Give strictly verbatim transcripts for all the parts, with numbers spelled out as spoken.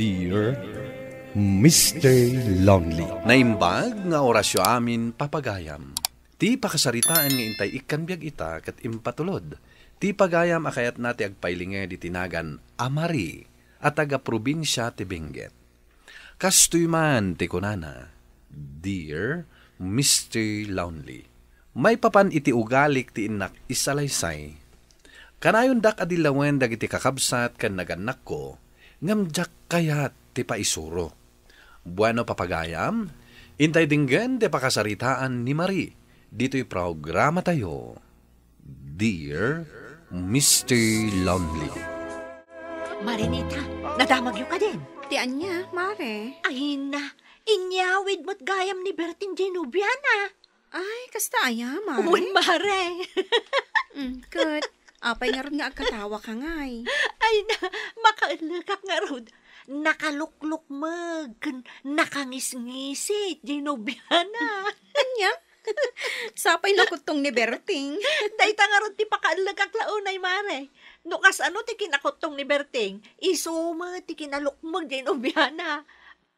Dear Mister Lonely. Naimbag nga orasyo amin, papagayam. Ti pakasaritaan nga intay ikkan biag ita ket impatulod ti pagayam a kayatna ti agpailinged iti nagan a Mari a taga-probinsia ti Benguet. Kastoy man ti kunana, Dear Mister Lonely, maipapan iti ugalik ti innak isalaysay, kanayondak a dillawen dagiti kakabsat ken nagannakko, ngem diak kayat ti paisuro. Bueno, papagayam, intay denggen ti pakasaritaan ni Marie ditoy programatayo. Dear Mister Lonely. Marinita, nadamagyo kadin? Ti ania, Mare? Ay na, inyawid met gayam ni Berting diay nobiana. Ay, kasta aya, Mare? Wen, Mare. Mm, ket, apay ngarud nga agkatawa ka ngay? Ay na, makaellekak ngarud. Nakaluklukmeg, ken nakangisngisit diay nobiana. Ania? Sapay nakuttong ni Berting. Dayta ngarud ti pakaellekak la unay, Mare. No kasano ti kinakuttong ni Berting, isu met ti kinalukmeg diay nobiana.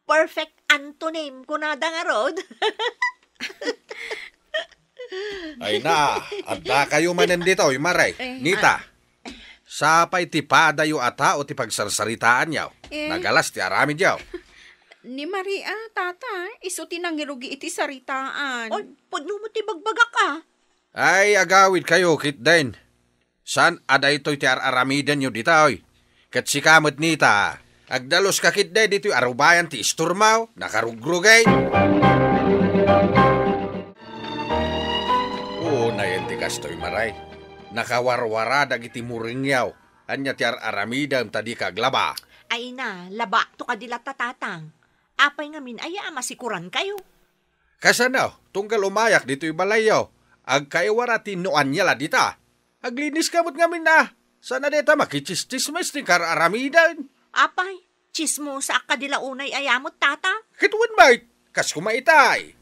Perfect antonym, kunada ngarud. Ay na, adda kayo manen ditoy, Mare. Eh. Nita, sapay ti padayo a tao ti pagsarsaritaanyo. Eh. Nagalas ti aramidyo. Ni Maria, tata, isu ti nangirugi iti saritaan. Oy, pudno mo ti bagbagak, a. Ay, agawid kayo, ketdin. Saan a daytoy ti ar-aramidenyo ditoy? Ket sika met, Nita, agdaluska ketdi ditoy a rubayan ti istormo, nakarugrugay. Unayen ti kastoy, Mare. Nakawarwara dagiti muringyo. Ania ti ar-aramidem ta dika aglaba? Ay na, labakto kadi latta, tatang. Apay ngamin aya a masikuran kayo? Kasano? Tunggal umayak ditoy balayyo, agkaiwara ti no ania la dita. Aglinis ka met ngamin a. Saan a dayta makitsismis ti kar-aramiden? Apay, tsismosaak kadi la unay aya met, tata? Ket wen met, kas kumaitay.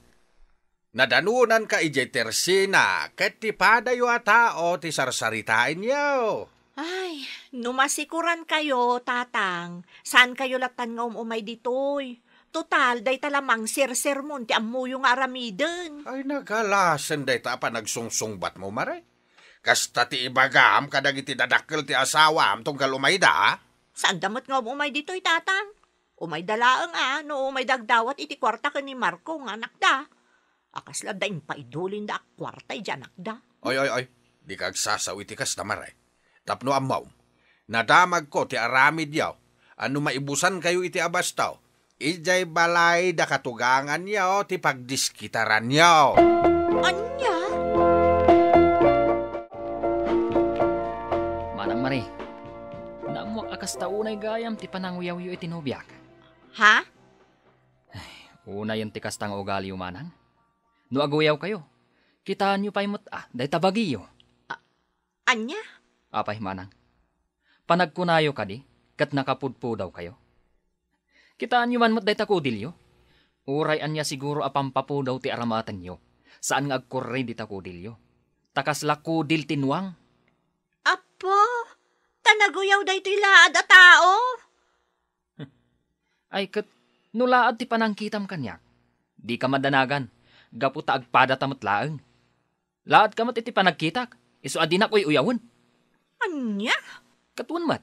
Nadanunan ka idiay tersina, ket ti padayo a tao ti sarsaritaenyo. Ay, no masikuran kayo, tatang, saan kayo lattan nga um-umay ditoy? Total, dayta la mangsersermon ti ammoyo nga aramiden. Ay, nagalasen dayta a panagsungsungbatmo, Mare. Kasta ti ibagam kadagiti dadakkel ti asawam tunggal umayda? Saanda met nga um-umay ditoy, tatang. Umayda laeng a, no umayda agdawat iti kuarta ken ni Marco nga anakda. A kasla da impaidulinda a kuarta idiay anakda. Oy, oy, oy. Dika agsasao iti kasta, Mare. Tapno ammom, nadamagko ti aramidyo a no maibusan kayo iti abasto, idiay balay da katuganganyo ti pagdiskitaranyo. Ania? Manang Mari, naammoak a kasta unay gayam ti pananguyawyo iti nobiak. Ha? Unayen ti kasta nga ugaliyo, Manang. No aguyaw kayo, kitaenyo pay met a dayta bagiyo. A-, ania? Apay, Manang? Panagkunayo kadi, ket nakapudpudaw kayo? Kitaenyo man met dayta kudilyo? Uray ania siguro a pampapudaw ti aramatenyo, saan nga agkurri dita kudilyo. Ta kasla kudil ti nuang. Apo, ta naguyaw daytoy laad a tao? Ay, ket no laad ti panangkitam kaniak, dika madanagan, gapu ta agpadata met laeng. Laadka met iti panagkitak, isu a dinak uy-uyawen. Ania? Ket wen met.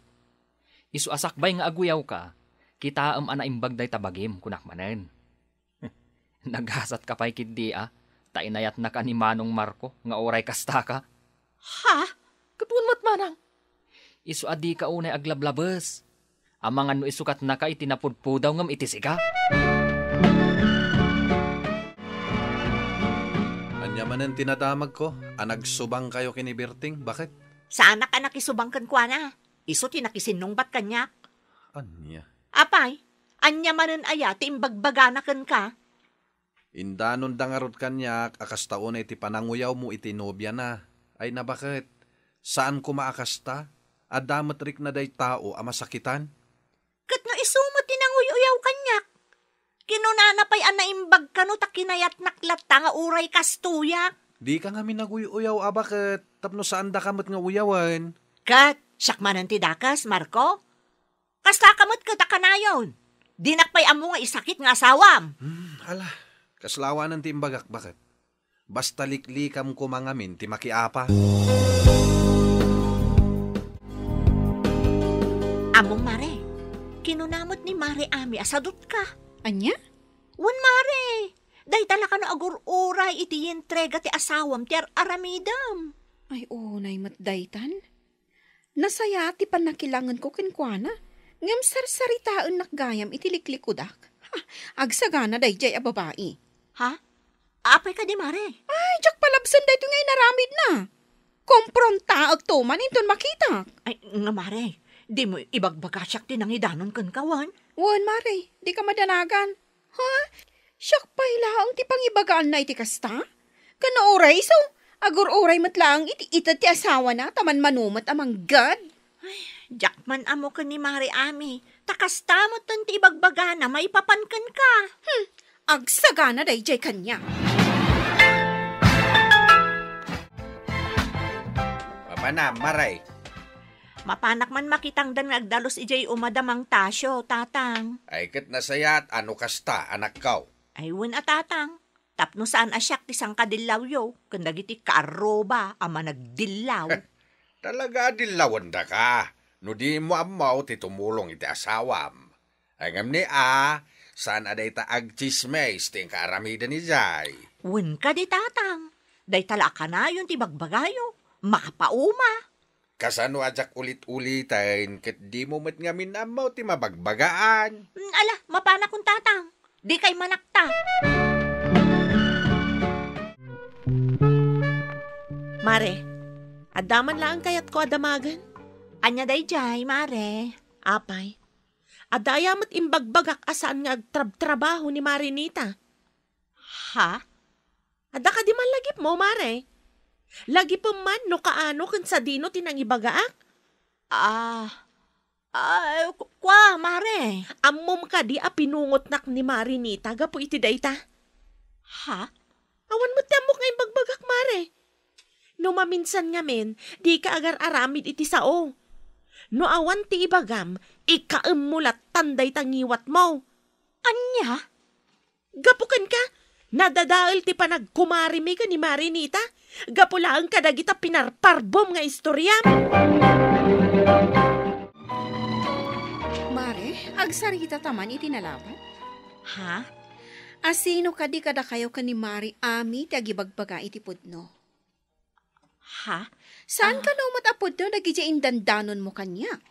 Isu a sakbay nga aguyawka, kitaem a naimbag dayta bagim, kunak manen. Nagasatka pay ketdi a, ta inayatnaka ni Manong Marco nga uray kastaka. Ha? Ket wen met, Manang. Isu a dika unay aglablabes. Amangan no isukatnaka iti napudpudaw ngem iti sika. Ania manen ti nadamagko a nagsubangkayo ken ni Berting? Baket? Saanak a nakisubang kenkuana. Isu ti nakisinnungbat kaniak. Ania? Apay, ania manen aya ti imbagbagana kenka? Indanonda ngarud kaniak a kasta unay ti pananguyawmo iti nobiana. Ay, nabaket, saan koma a kasta? Adda met rikna dayta a masakitan? Ket no isu met ti nanguy-uyaw kaniak, kinunana pay a naimbag kano ta kinayatnak latta nga uray kastoyak. Dika ngamin naguy-uyaw a baket tapno saandaka met nga uyawen. Ket siak manen ti dakes, Marco? Kastaka met ket a kanayon. Dinak pay ammo nga isakit nga asawam. Hmm, ala, kasla awanen ti imbagak, baket. Basta liklikam koma ngamin ti makiapa. Ammom, Mare, kinuna met ni Mare Ami a sadutka. Ania? Wen, Mare, dayta la kano agur-uray iti yentrega ti asawam ti ar-aramidem. Ay, unay met daytan. Nasayaat ti pannakilangenko kenkuana, ngem sarsaritaennak gayam iti liklikudak. Ha, agsagana daydiay a babai. Ha? Apay kadi, Mare? Ay, diak palabsen daytoy nga inaramidna. Komprontaek to man inton makitak. Ay, nga, Mare, dimo ibagbaga siak ti nangidanon kenka, wen? Wen, Mare, dika madanagan. Ha? Siak pay laeng ti pangibagaanna iti kasta? Ken no uray isu, agur-uray met laeng iti ited ti asawana ta manmano met a manggad. Ay, diak man ammo ken ni Mare Ami, ta kasta met ti ibagbagana maipapan kenka. Hmm, agsagana daydiay kaniak. Mapanam, Mare. Mapanak man makitangdan nga agdalus idiay umada Mang Tasio, Tatang. Ay, ket nasayaat a no kasta, anakko. Ay, wen a, Tatang. Tapno saan a siak ti sangkadillawyo ken dagiti kaarruba a managdillaw. Talaga a dillawendaka no dimo ammo ti tumulong iti asawam. Ay, ngem ni a, saan a dayta agtsismis ti inka aramiden idiay. Wen kadi, Tatang. Dayta la a kanayon ti bagbagayo. Mapauma. Kasano a diak ulit-uliten ket dimo met ngamin ammo ti mabagbagaan? Mm, ala, mapanakon, Tatang. Dikay manakta. Mare, adda man laeng kayatko a damagen? Ania daydiay, Mare? Apay, adda aya met imbagbagak a saan nga agtrabtrabaho ni Mare Nita? Ha? Adda kadi man lagipmo, Mare? Lagipem man no kaano ken sadino ti nangibagaak? Ah, ah, ku-, kua, Mare. Ammom kadi a pinungotnak ni Mare Nita gapu iti dayta? Ha? Awan met ti ammok nga imbagbagak, Mare. No maminsan ngamin, dika agar-aramid iti sao. No awan ti ibagam, ikaemmo lattan dayta ngiwatmo. Ania? Gapu kenka, nadadael ti panagkumarimi ken ni Mare Nita, gapu laeng kadagita pinarparbom nga istoriam. Mare, agsarita ta man iti nalabat? Ha? Asino kadi kadakayo ken ni Mare Ami ti agibagbaga iti pudno? Ha? Saan kano met a pudno dagiti indandanonmo kaniak?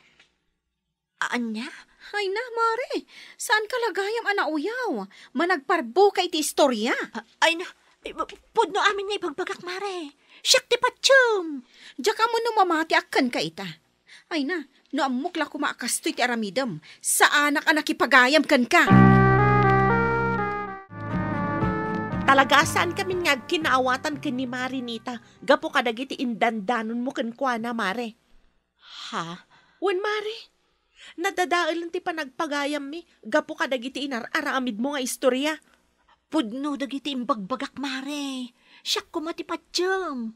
Ania? Ay na, Mare, saan ka la gayam a nauyaw? Managparbo ka iti istoria. A-, ay na, ay, pu-, pudno amin nga ibagbagak, Mare. Siak ti patiem. Diak ammo no mamatiak kenka ita. Ay na, no ammok la koma a kastoy ti aramidem, saanak a nakipagayam kenka. Talaga a saan kamin nga agkinaawatan ken ni Mare Nita gapu kadagiti indandanonmo kenkuana, Mare. Ha? Wen, Mare. Nadadaelen ti panagpagayammi gapu kadagiti inar-aramidmo nga istoria. Pudno dagiti imbagbagak, Mare. Siak koma ti patiem.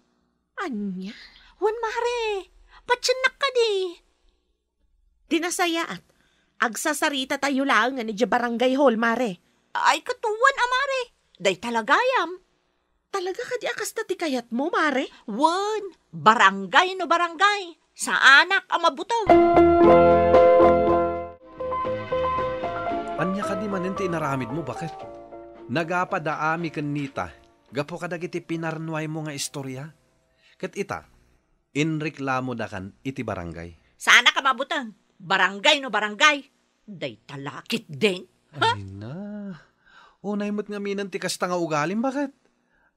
Ania? Wen, Mare. Patiennak kadi. Di nasayaat, agsasaritatayo laengen idiay barangay hall, Mare. Ay, ket wen a, Mare. Dayta la gayam. Talaga kadi a kasta ti kayatmo, Mare? Wen, barangay no barangay, saanak a mabuteng. Ania kadi manen ti inaramidmo, baket? Nagapadaami ken Nita gapu kadagiti pinarnuaymo nga istoria. Ket ita, inreklamodakan iti barangay. Saanak a mabuteng. Barangay no barangay. Dayta la ketdin. Ha? Ay na. Unay met ngaminen ti kasta nga ugalim, baket?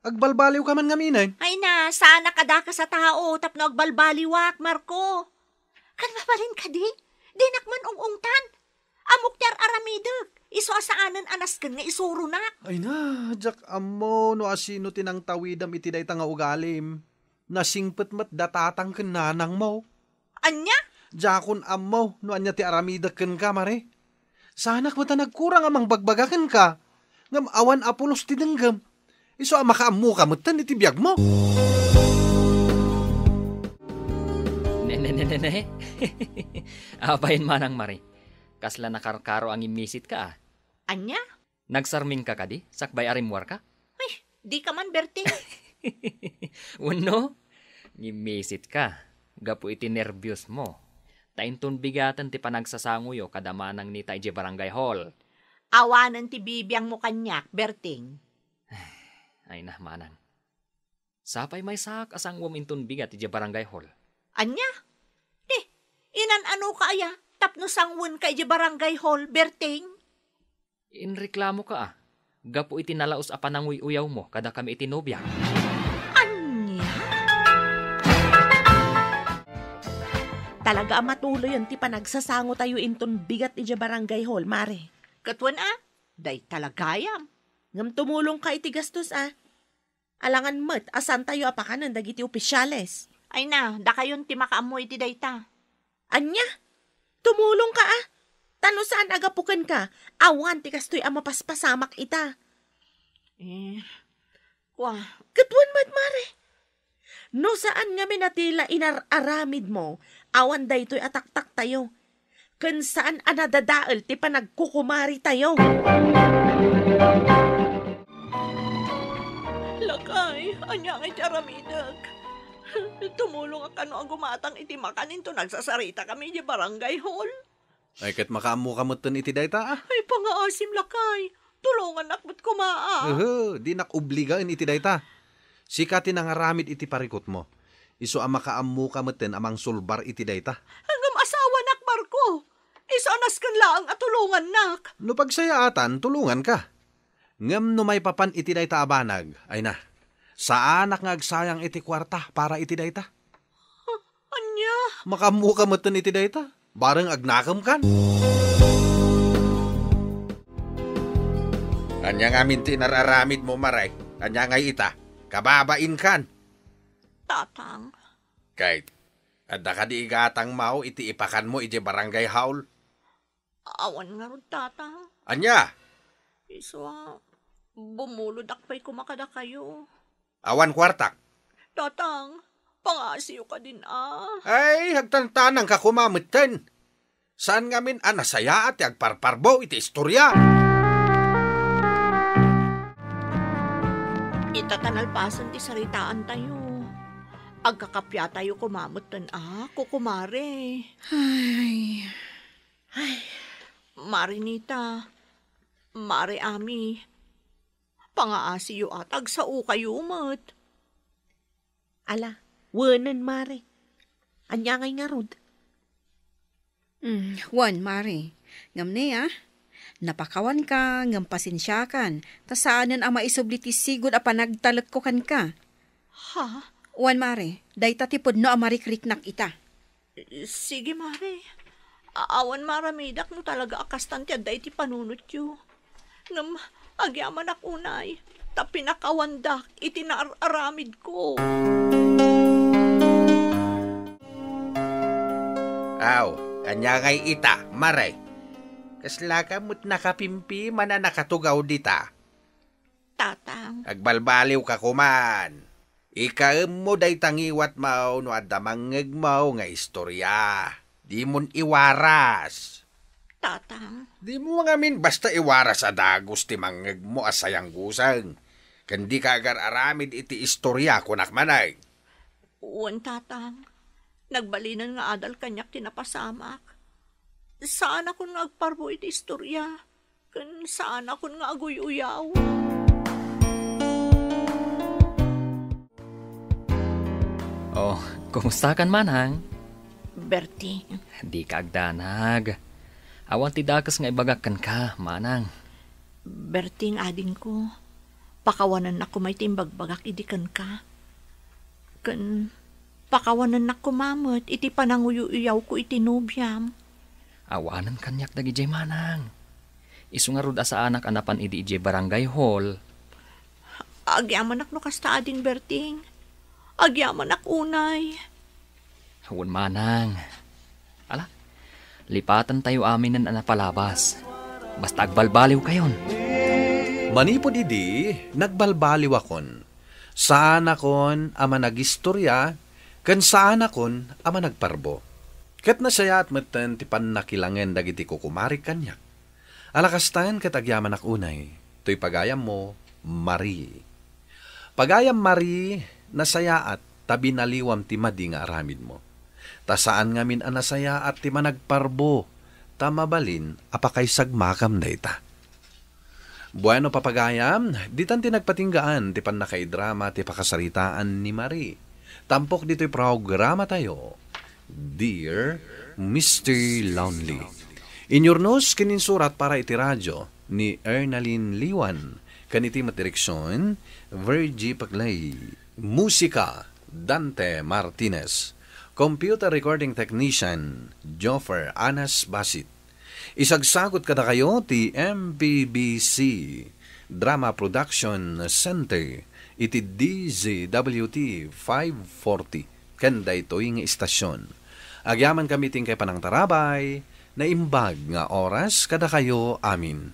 Agbalbaliwka man ngaminen. Ay na, saanak a dakes a tao tapno agbalbaliwak, Marco. Ket mabalin kadi, dinak man ung-ungtan. Ammok ti ar-aramidek, isu a saanen a nasken nga isuronak. Ay na, diak ammo no asino ti nangtawidem iti dayta nga ugalim. Nasingpet met da tatang ken nanangmo. Ania? Diakon ammo no ania ti aramidek kenka, Mare. Saanak met a nagkurang a mangbagbaga kenka, ngem awan a pulos ti denggem. Isu a makaammoka metten iti biagmo. Ne, ne, ne, ne, ne. Apayen manang, Mare. Kasla nakarkaro a ngimmisit ka, a. Ania? Nagsarming ka kadi, sakbay a rimmuar ka? Ay, di ka man, Berting. Wenno? Ngimmisit ka, gapu iti nerbios mo. Ta inton bigaten ti panagsasangoyo kada manang nita idiay barangay hall. Awanen ti bibiang mo kaniak, Berting. Ay na, manang. Sapay maysaak a sanguem inton bigat idiay barangay hall. Ania? Ti, inan-ano ka aya tapno sanguenka idiay barangay hall, Berting? Inreklamo ka, a, gapu iti nalaus a pananguy-uyawmo kadakami iti nobiam. Ania? Talaga a matuloyen ti panagsasangotayo inton bigat idiay barangay hall, Mare. Ket wen a, dayta la gayam. Ngem tumulongka iti gastos, a. Alangan met a saantayo a pakanen dagiti opisiales. Ay na, dakayon ti makaammo iti dayta. Ania? Tumulongka, a? Ta no saan a gapu kenka, awan ti kastoy a mapaspasamak ita. Eh, kua. Ket wen met, Mare. No saan ngamin a ti la inar-aramidmo, awan daytoy a taktaktayo. Ken saan a nadadael ti panagkukumaritayo. Lakay, ania ngay ti aramidek? Tumulongak kano a gumatang iti makan inton nagsasaritakami idiay barangay hall? Ay, ket makaammoka metten iti dayta, a? Ay, pangaasim, lakay. Tulongannak met koma, a. Ehe, dinak obligaen iti dayta. Sika ti nangaramid iti parikutmo. Isu a makaammoka metten a mangsulbar iti dayta. Ngem asawanak, Marco. Isu a nasken laeng a tulongannak. No pagsayaatan, tulonganka. Ngem no maipapan iti dayta a banag, ay na, saanak nga agsayang iti kuarta para iti dayta. Ania? Makaammoka metten iti dayta. Bareng agnakemkan. Ania ngamin ti inar-aramidmo, Mare? Ania ngay ita? Kababainkan. Tatang. Kay, adda kadi igatangmo iti ipakanmo idiay barangay hall? Awan ngarud, Tatang. Ania? Isu a, bumulodak pay koma kadakayo. Awan kuartak. Tatang, pangaasiyo kadin, a. Ay, agtantanangka koma metten. Saan ngamin a nasayaat ti agparparbo iti istoria? Ita ta nalpasen ti saritaantayo. Agkakapiatayo koma metten, a, kukumare. Ay. Ay. Mare Nita, Mare Ami, pangaasiyo a ta agsaokayo met. Ala, wenen, Mare. Ania ngay ngarud? Mm, wen, Mare. Ngem ni, a, napakawanka, ngem pasensiakan, ta saanen a maisubli ti sigud a panagtalekko kenka. Ha? Wen, Mare, dayta ti pudno a marikriknak ita. Sige, Mare. A-, awan maaramidak no talaga a kastan ti adda iti panunotyo. Ngem agyamanak unay, ta pinakawandak iti naar-aramidko. Aw, ania ngay ita, Mare? Kaslaka met nakapimpiman a nakatugaw dita? Tatang. Agbalbaliwka koman. Ikaemmo dayta ngiwatmo no adda mangngegmo nga istoria. Dimon iwaras. Tatang. Dimo ngamin basta iwaras a dagus ti mangngegmo a sayangguseng. Ken dika agar-aramid iti istoria, kunak manen. Wen, Tatang. Nagbalinen nga adal kaniak ti napasamak. Saanakon nga agparbo iti istoria. Ken saanakon nga aguy-uyaw. Oh, kumustakan, manang? Berting. Dika agdanag. Awan ti dakes nga ibagak kenka, manang. Berting, adingko, pakawanennak koma iti imbagbagak idi kenka. Ken pakawanennak koma met iti pananguy-uyawko iti nobiam. Awanen kaniak dagidiay, manang. Isu ngarud a saanak a napan idi idiay barangay hall. Agyamanak no kasta, ading Berting. Agyamanak unay. Wen, manang. Ala, lipatentayo aminen a napalabas. Basta agbalbaliwkayon. Manipud idi, nagbalbaliwakon. Saanakon a managistoria, ken saanakon a managparbo. Ket nasayaat metten ti pannakilangen dagiti kukumarik kaniak. Alakastan ket agyamanak unay, toy pagayammo, Marie. Pagayam Marie, nasayaat ta binaliwam ti madi nga aramidmo. Ta saan ngamin a nasayaat ti managparbo, ta mabalin a pakaisagmakam dayta. Bueno, papagayam, ditan ti nagpatinggaan ti pannakaidrama ti pakasaritaan ni Marie. Tampok ditoy programatayo, Dear Mister Lonely. Inyurnos ken insurat para iti radyo ni Ernalyn Liwan, ken iti met direksion, Virgie Paglay. Musika, Dante Martinez. Computer recording technician, Joffer Anas Basit. Isagsagot kadakayo ti M P B C Drama Production Center iti D Z W T five forty ken daytoy nga istasyon. Agyamankami ti inkay panangtarabay, naimbag nga oras kadakayo amin.